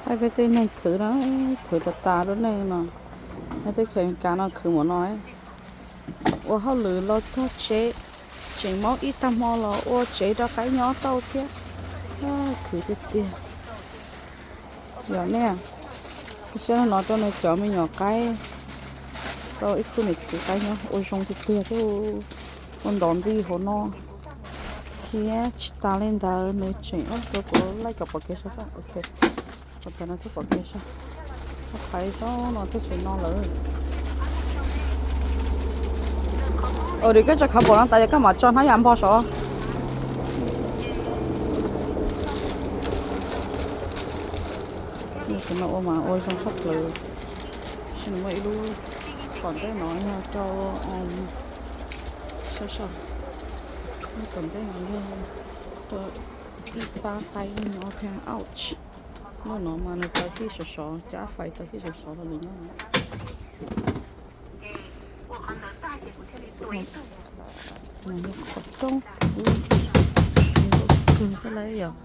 Peb tej neeg khwv no, khwv tas tas rau neeg no. Peb teb chaws Amelikas no khwv mus no, ua hauj lwm los txog tsev, tseem mob ib tag hmo los ua tsev rau qaib nyob tau thiab. Khwv tiag tiag. Yog nej, kuv saib no rau nws cov me nyuam qaib, rau ib khub niam txiv qaib nyob ua zoo tiag tiag thiab. Ua ntov nti hauv no thiab. Tsis tas li ntawd nws tseem, rau kuv laij kom pom kev saib, ok, pom tas no thiab pom kev saib. Qhov zoo no thiab xwb no lawm. Ua li koj tso khav npaum no tas yog koj mam tso hnab yas npog saud. Xwb no ua mas ua zoo tshaj plaws. Tab sis nws muaj ib lub tom ntej no yog rau, saib saib, lub tom ntej no yog rau ib pab qaib no thiab. Ouch. Lub no mas nws tawv tib sov sov, cab fais tawv tib sov sov rau nws nyob no. Qhov rooj, kawg xwb lauj yom.